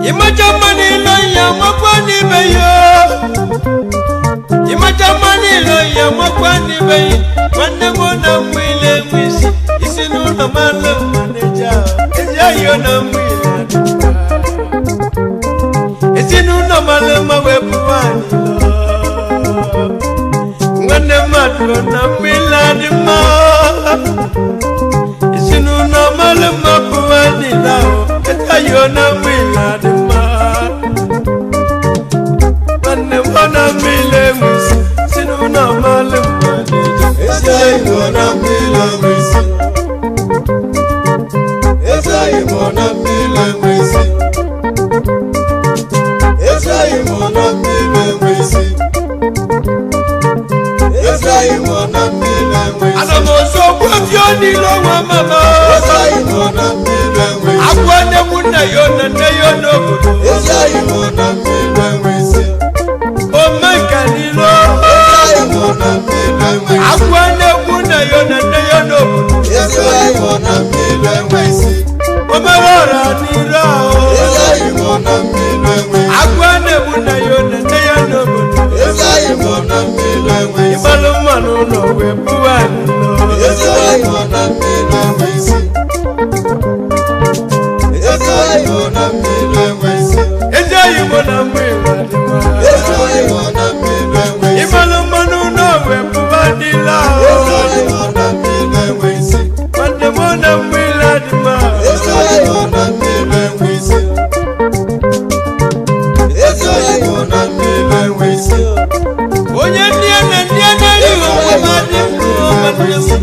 Imacha mma n'ilo ya makwa n'ibe ya. Imacha mma n'ilo ya makwa n'ibe ya. Nwanne m na mma ile enwe isi. Isi n'ụlọ mara mma na-eje ahụ. Ezi ahịa na mma ile adị mma. Ezinụlọ mara mma wee pụwa n'ilo. Nwanne mmadụ na mma ile adị mma. Ezinụlọ mara mma pụwa n'ilo ahụ. Ezi ahịa na mma ile adị mma. Nwanne m na mma ile enwe isi. Ezinụlọ mara mma na-eje. Ezi anyị na mmiri enwe isi. Ezi anyị na mmiri enwe isi. Ezi anyị na mmiri enwe isi. Ezi anyị na mmiri enwe isi. Ana m ozu okwu efio niile ọnwa mama. Ezi anyị na mmiri enwe isi. Agwa nne m nna ya na nne ya n'obodo. Ezi anyị na mmiri enwe isi. Omenka niile. Ezi anyị na mmiri enwe isi. Agwa nne m nna ya na nne ya n'obodo. Ezi anyị na mmiri enwe isi. Omere ọra niile ahụ. Ezi anyị na mmiri enwe isi. Agwa nne m nna ya na nne ya n'obodo. Ezi anyị na mmiri enwe isi. Ịgbalụ mmanụ ụlọ wee pụwa n'ilo. Ezi anyị na mmiri enwe isi. Ezi anyị na mmiri enwe isi. Ezi anyị mụ na mma ịwa dị mma. Ezi anyị na mmiri enwe isi. Ịgbalụ mmanụ ụlọ wee pụwa n'ilo Ezi ahụ. anyị na mmiri enwe isi. Nwanne m na mma ịla dị mma. Ezi anyị na mmiri enwe isi. Ezi anyị na mmiri enwe isi. Onye ndị a na ndị a na-erighị onwe ha dị ndụ nwanne m.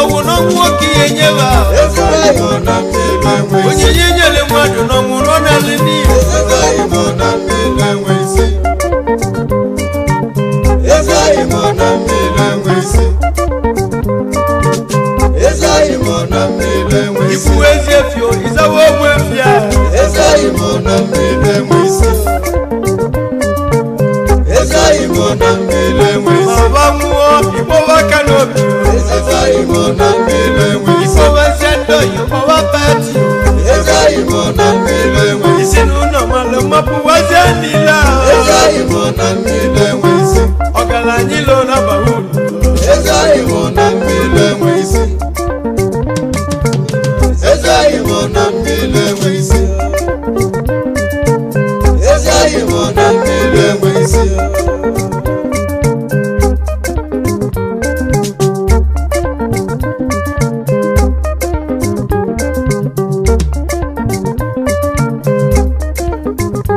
Ọwụ n'ọnwụ nwoke ihe nyere ahụ. Ezi anyị na mmiri enwe isi. Onyinye nyere mmadụ n'ọnwụ nọ n'ala n'iyi. Ezi anyị na mmiri enwe isi. Ezi anyị na mmiri enwe isi. Ezi anyị na mmiri enwe isi. Ikwu ezi efi o, ịzawa ogbu efi a. Ezi anyị na mmiri enwe isi. Ezi anyị na mmiri enwe Ma isi. ọba nwụọ, ịkpọwa aka n'obi o. Ezi anyị na mmiri enwe isi. Ịkpọwa ezi ndị oyi, ịkpọwa pati o. Ezi anyị na mmiri enwe isi. Isi n'ụlọ malụ mapụwazie niile ahụ. Ezi anyị na mmiri enwe isi. Ọgaranya ilo na-abaghị uru. Ezi anyị na mmiri enwe isi. Ezi anyị na mmiri enwe isi. Ezi anyị na mmiri enwe isi.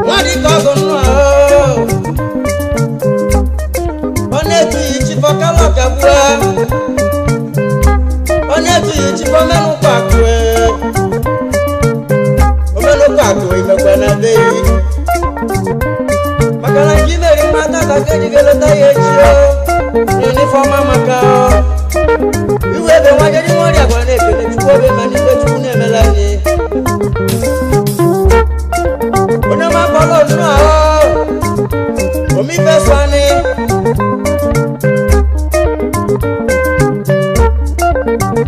Nwadike ọgụ nnụọ ọ na-etughị chifọ kalọka gbue ọ na-etughị chifọ menụkwa akụe omenụkwa akụ imekwa na be yi maka na nke imeri mma tata ka eji ga-eleta ya echi o n'ifeọma maka iwe ebe nwa jeri nwa ọrịa gwara na-ekele chukwu obe ma n'ife chukwu na-emela anyị onye ọma kpọrọ nnụọ omife sọni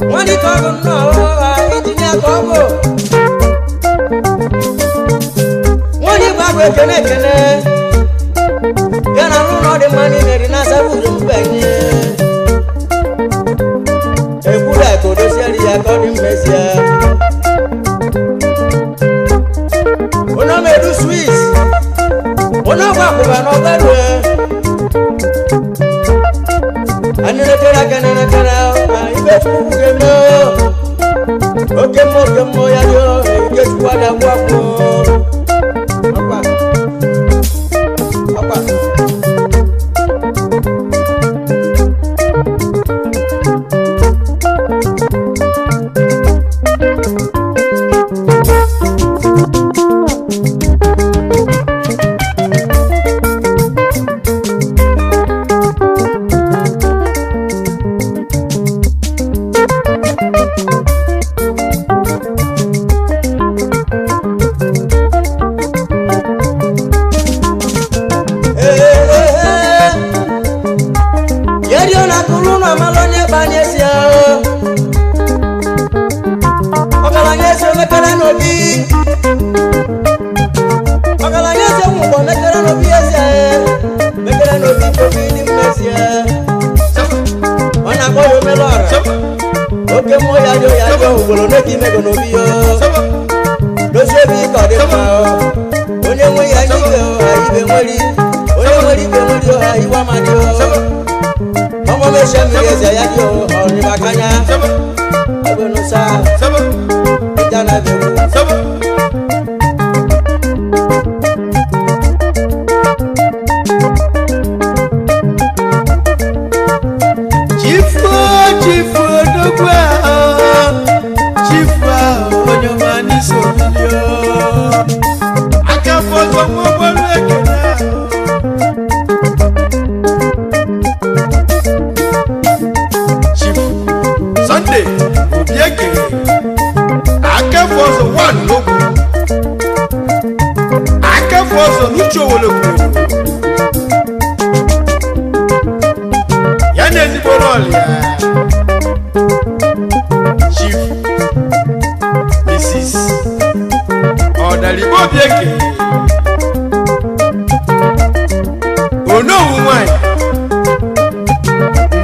nwadike ọgụ nnọọ ha injinia ka ọ bụ nwanyị igwe agụ ekene ekene ya na n'ụlọ dị mma niile dị na-asaba ụzọ mbenye ekwula ka o dosiere ya ka ọ dị mma ezie onye ọma edu swiss onye ọgba akwụba na ọgbarue anịrekere aka nịrekere ma ibe chukwu ga-eme oke mmụọ oke mmụọ ya dị ike chukwu adagbu akwụ ọkwa ọkwa. nwere onye nwere ibe nwere ọha iwe amadị ọmọ mẹsẹ mi ẹsẹ ya di ọrin bakanya agbenusa ìdáná bẹ̀rù. Chifu chifu odogwu ahụ chifu ahụ onye ọma n'iso mmiri aka fọzọ nwa ụgbọelu ekele ahụ. Chifu Sunday Obieke aka fọzọ one n'okwu aka fọzọ n'uche owele kwuru ya na ezigbo rọl ya Chief Mrs. Ọdaligbo Obieke onowu nwanyị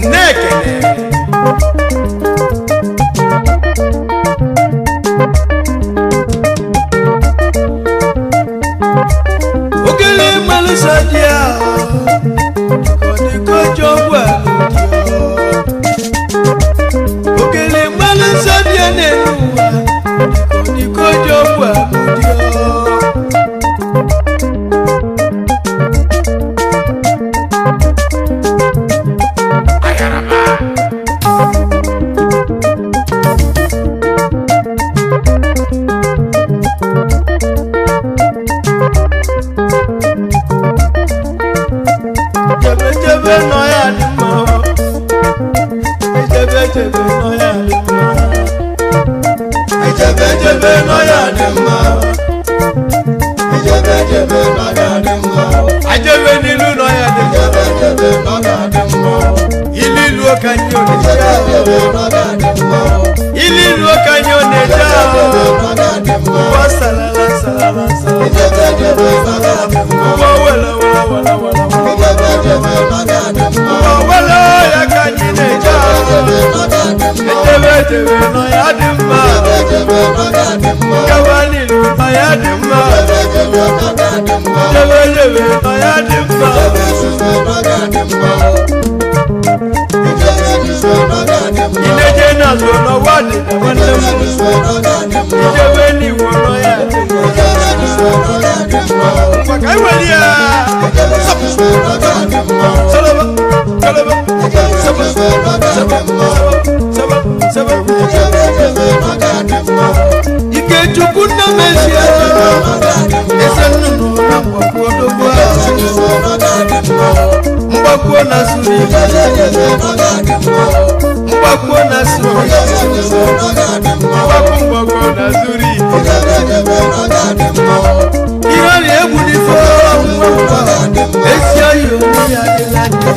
Nnekene okele mmalụsa dị ahụ kọdịkọjọ gwa okele mmalụsa dị n'elu ụwa kọdịkọjọ gwa ụdị. Chebe chebe nọ ya dị mma, chebe chebe nọ ya dị mma, Ijebe jebe nọ ya dị mma. Ijebe jebe nọ ya dị mma. Ajebe n'ilu nọ ya dị mma. Ijebe jebe nọ ya dị mma. Ilu ilu ka anyị ọ Ijebe na-eje jebe nọ ya dị mma. ilu ilu ka anyị ọ na-eje Ijebe jebe nọ ya dị mma. Ụwa salala salala salala. Ijebe jebe nọ ya dị mma. Ụwa wela wela wela wela wela. Ijebe jebe nọ ya dị mma. Ụwa wela ya ka anyị na-eje Ijebe jebe nọ ya dị mma. Ejebe jebe nọ ya dị mma. Ijebe jebe nọ ya dị mma. Gawa n'ilu nọ ya dị mma. Ijebe jebe nọ ya dị mma. Jebe jebe nọ ya dị mma. Ijebe jebe nọ ya dị mma. Ijebe jebe nọ ya dị mma. Ineje n'azụ n'ọwa dị na nwanne m. Ijebe n'iwu nọ ya dị mma. Maka enwere ya. Sọlọba, sọlọba, sọba, sọba, sọba, sọba. Ikechukwu nna m ezi eze nnụnụ na mgbakwu odogwu ahụ. Mgbakwu na suru mgbakwu na suru mgbakwu mgbakwu na zuru ihe ọ na-egwu n'ife nwa esi oyi onwe ya adịla njọ.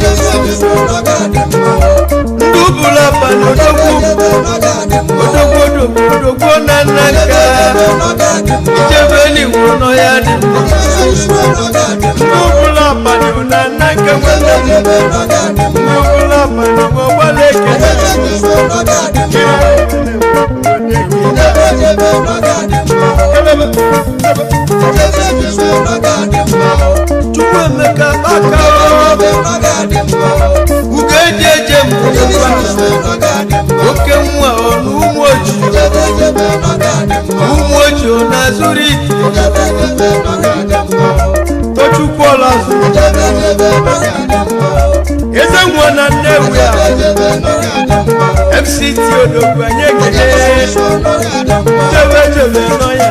Ndụ bụla abalị odogwu odogwu odogwu odogwu na nna nka ijebe n'iwu nọ ya dị mma. Ndụ bụla abalị na nna nka nwanne m. Ndụ bụla abalị nwa ọgbala ekele. Chukwuemeka aka ugo eji eje mbụ oke nwa ọ na ụmụ ojii ụmụ ojii ọ na-azụrụ ike Tochukwu ọlazụ eze nwa na Nnewi a FCT odogwu anyị ekele chebe chebe nọ ya.